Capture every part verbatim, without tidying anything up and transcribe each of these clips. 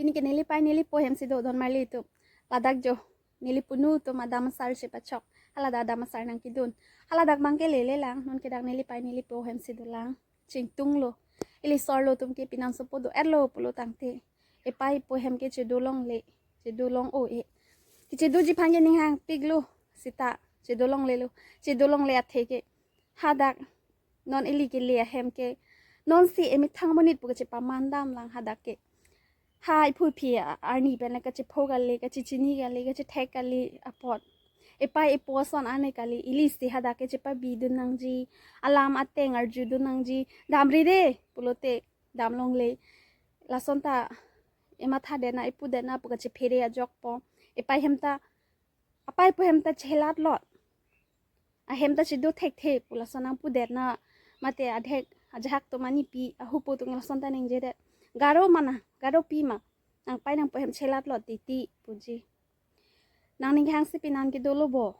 Neke neli pei neli po hem si do don marli atum. Ladak jo neli punu atum adam asar chepachok. Haladak adam asar nangkedun. Haladak abangke lele lang. Non ke dak neli pei neli po hem si do lang. Chingtunglo. Ili sorlo atum ke pinansopo do-etlo pulo tangte, epei po hem ke chedo longle, chedo long-o-e. Kechedoji aphan ke ning hangpiklo. Seta chedo longlelo. Chedo longle athe ke hadak non ili kele ahem ke, nonsi emethang monit pu kachepaman dam lang hadak ke. Ha iphu iphi a-, arni pen le kachepho kali, kachechini kali, kachethek kali apot, epei epo ason ane kali, ili si hadak ke chepabidun nangji, alam ateng arjudun nangji. Damri de pulote dam longle. Lason ta ematha detna, epu detna pu kachephere ajokpo. Epei hem ta, apei po hem ta chelat lot. Ahem ta chedo thekthe pu lason nangpu detna. Mate adhek ajahak atum, anipi ahupo atum lason ta ningjedet. Garo ma na, Garopi ma. Nangpei nangpo hem chelat lot titi puji. Nangning hangsi pinan ke dolo bo.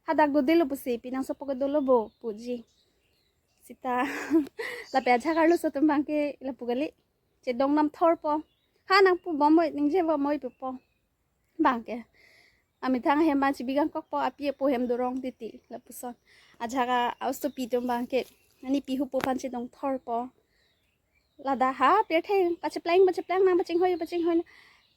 Hadak dodelo pusi pinansopo ke dolo bo puji. Seta lapen ajahak arloso atum abangke lapu kali. Chedong dam thorpo. Ha nangpu bomnoi, ningje bomnoi pupo. Abangke amethang ahem abang chebi kangkokpo, api apo hem dorong titi lapuson. Ajahak a-osopi atum abangke anipi hupo aphan chedong thorpo. Ladak ha pirthe pacheplang pacheplang nang, pachinghoi pachinghoi nang.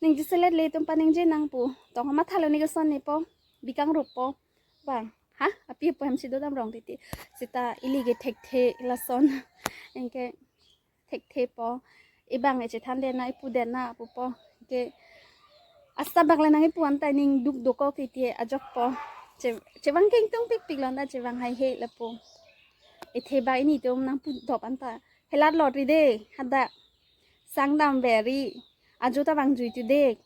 Ningjeselet le atum paningje nang pu tong mathalo, ne koson nepo, bi kangruppo. Abang ha api apo hem si do dam rong titi. Seta ili ke thekthe lason. Anke thekthepo. Ebang e chethan detna, epu detna pupo. Ke asabak le nang epu anta ning duk dokok titi ajokpo. Che, chevang kengtung pikpik lo anta, chevang haihe lapu. Ethe ba ini atum nangpu dop anta, helat lotri de, hadak sang damveri, ajo ta vangjuitu de,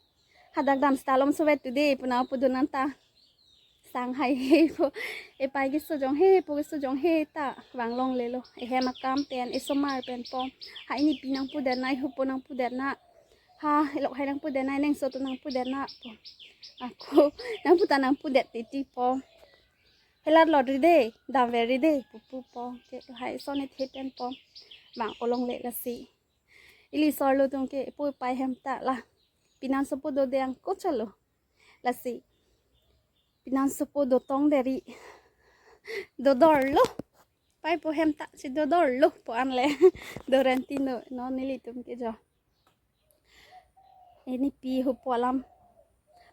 hadak dam stalom sovettu de pu nangpudun anta. Sang haihepo. Epei keso jonghepo, keso jonghe ta vang longlelo. Ehem akam pen, esomar penpo. Ha inipi nangpu detna, ehupo nangpu detna, ha elokhai nangpu detna, eningso atum nangpu detna pu. Ako nangpu ta nangpu det titipo. Helat lotri de, damveri de pupupo. Ke hai son ethe penpo vang-o longle lasi. Ili sorlo atum ke epo epei hem ta la pinansopo dode angko chalo. Lasi pinansopo dotong deri, dodorlo. Pei po hem ta si dodorlo pu an le. Dorenti no, non nelitum ke jo. Inipi hupo alam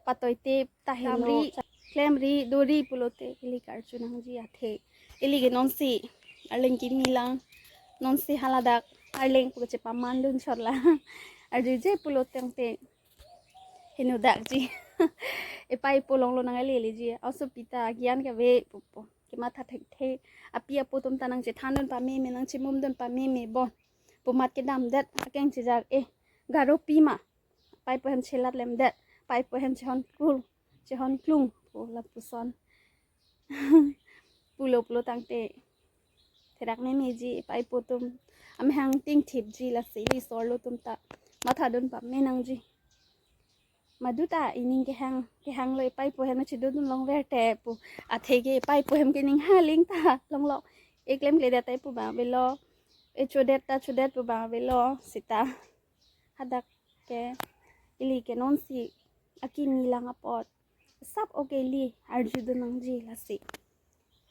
patoite taheno, klemri, klemri dori pulote ili karju nangji athe. Ili ke nonsi arleng kimi lang, nonsi haladak arleng pu kachepamandun chot la. Arjuje pulo tangte heno dakji. Epei po longlo nang ale leji. Aosopi ta agyan kave pupo. Kematha thekthe. Api apo atum ta nangchethandun pameme, nangchemumdun pameme bo. Pu mat kedam det, akeng chejak e, Garopi ma. Pei po hem chelat lem det. Pei po hem chehon klung, chehon klung pu lapuson. Pulo pulo tangte therak memeji, epei po atum amahang tingthipji, lasi ili sorlo atum ta mathadun pame nangji. Madu ta ining kehang, kehanglo, epei po hem chedodun longver te pu. Athe ke epei po hem ke ning haling ta longlo. Eklem kledet ta epu abang avelo, echodet ta chodet pu abang avelo. Seta hadak ke ili ke nonsi akimi lang apot sap oke ili arjudun nangji lasi.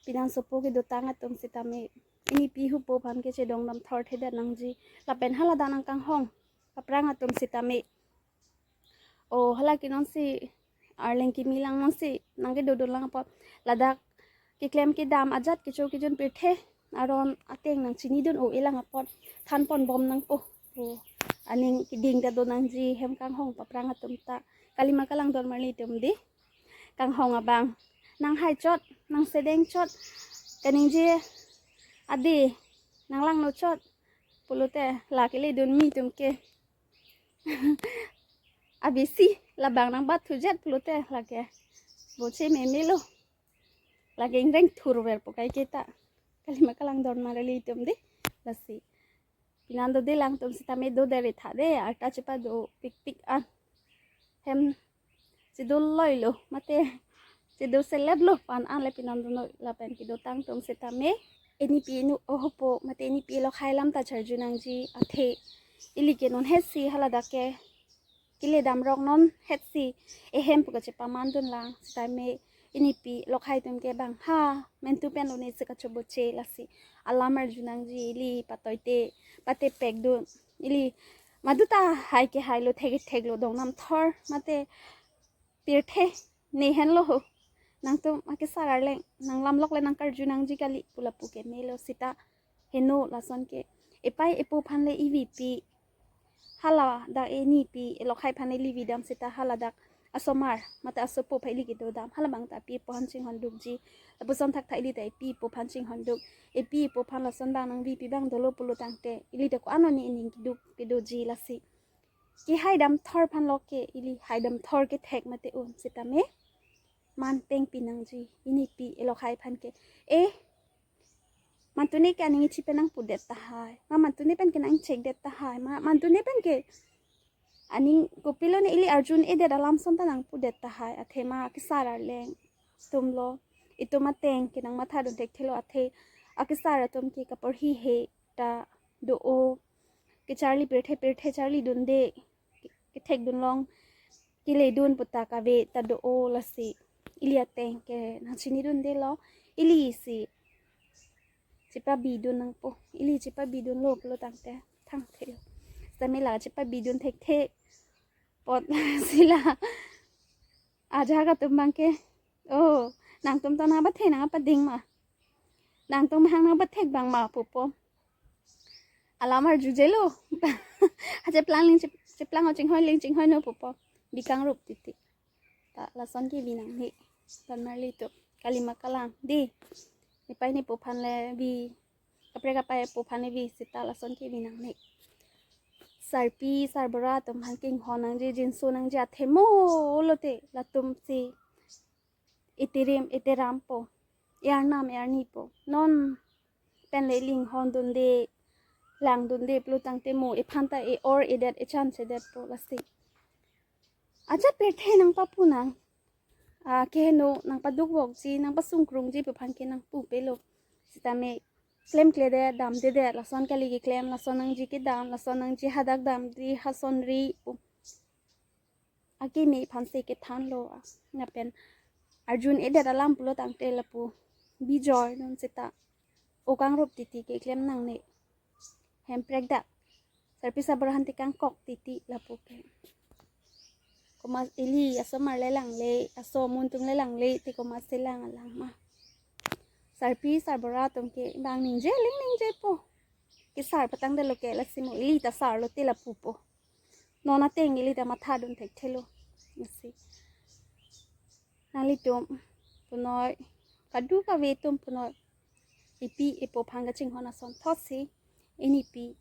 Pinansopo kedotang atum sitame inipi hupo aphan ke chedong dam thorthedet nangji. Lapen haladak nangkanghong aphrang atum sitame, o hala ke nonsi arleng kimi lang, nonsi nangkedodun lang apot ladak keklem kedam ajat kecho kejun pirthe aron ateng nangchinidun-o-e lang apot thanpon bom nangpo pu aning keding ta do nangji hem kanghong paphrang atum ta. Kalima kalang don marli atum di. Kanghong abang nanghai chot, nangsedeng chot, kaningje ade nanglangno chot pulote la keledun mi atum ke abisi labang nangbat thujet pulote lake boche memelo. Lake ingreng thurverpo kaike ta. Kalima kalang don marli atum di. Lasi pinan dode lang atum sitame dode retha de, arta chepado pikpik an. Hem chedo loilo, mate chedo seletlo pu an an le pinan donoi. Lapen kedotang atum sitame inipi inu ohopo mate inipi elokhai alam ta charju nangji athe. Ili ke non hesi haladak ke kele damrok non hetsi ehem pu kachepaman dunlang. Sitame inipi lokhai atum ke bang ha mentu pen lone si kachoboche lasi alam arju nangji, ili patoite patepek dun. Ili madu tahai ke hailo, thek theklo, dongnam thor mate pirthe ne henlo ho. Nangtum akesar arleng nang lamlok le nangkarju nangji kali pu lapu ke melo seta heno lason ke. Epei epo aphan le ivipi, haladak inipi elokhai aphan le ili vidam seta haladak asomar mate asopo aphan ili kedodam, halabang ta epi epo aphan chinghon dukji. Lapuson thakthak ili ta epi epo aphan chinghon duk. Epi epo aphan lason bang nangvipi bang dolo pulo tangte ili ta ko-an one ening keduk kedoji lasi. Kehaidam thor aphan lo ke, ili haidam thor kethek mate un sitame man pengpi nangji inipi elokhai aphan ke. Eh, mantune ke aning ichi pen nangpudet tahai, ma mantune pen ke nangchekdet tahai, ma mantune pen ke aning kopilo ne ili arju un-edet alam son ta nangpudet tahai. Athema akesar arleng atum lo, itum ateng ke nangmatha dun thekthelo, athe akesar atum ke kaporhi he ta do-o, kecharli pirthe pirthe charli dunde, kethek dun long kele dun puta kave ta do-o lasi ili ateng ke nangchini dundelo. Ili si chepabi dun nangpo, ili chepabi dunlo pulo tangte thangthelo. Sitame la chepabi dun thekthe apot si la ajahak atum bang ke, oh, nangtum to nangpathe nangpading ma, nangtum hang nangpathek bang ma pupo. Alam arjujelo. Acheplang ling chep-, cheplang o chinghoi ling chinghoi no pupo. Bikangrup titi. Ta lason kevi nangne. Ton marli tu kalima kalang. Di. Epei ne epo aphan le vi. Kaprek apei epo aphan le vi seta lason kevi nangne. Sarpi sarbura atum aphan kinghon nangji, jinso nangji athema lote latum si itirim itiram po, iarnam iarni po. Non pen le ili inghon dunde, lang dunde pulo tangte mo ephan ta e-or edet echan chedet po lasi. Ajat pirthe nangpapu nang, ah, keheno nangpadukvokji, nangpasungkrungji pu aphan ke nangpupelo. Sitame klemkledet damdedet, lason kali keklem, lason nangji kedam, lason nangji hadak damri, hasonri pu akimi aphan si kethanlo, ah, lapen arju un-edet alam pulo tangte lapu bijoy non seta okangrup titi keklem nangne. Hemprek dak. Sarpi sarbura aphan tekangkok titi lapu ke. Komat ili asomar le langle, aso amun atum le langle, te komat si lang alang ma. Sarpi sarbura atum ke bang ningje ling ningjepo. Kesar patangdetlo ke lasi mo ili ta sar lote lapu po. Non ateng ili ta matha dun thekthelo. Lasi nanglitum punoi, kadokave atum punoi, epi epo aphan kachinghon asonthot si inipi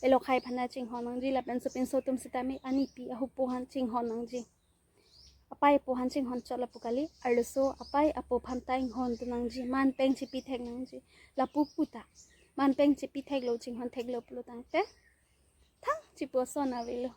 elokhai aphan ta chinghon nangji, lapen sopinso atum sitame anipi ahupo aphan chinghon nangji. Apei apo aphan chinghon chot lapu kali, arloso apei apo aphan ta inghon dun nangji, man peng chipithek nangji. Lapu puta man peng chipitheklo, chinghon theklo pulo tangte thang chipu ason avelo.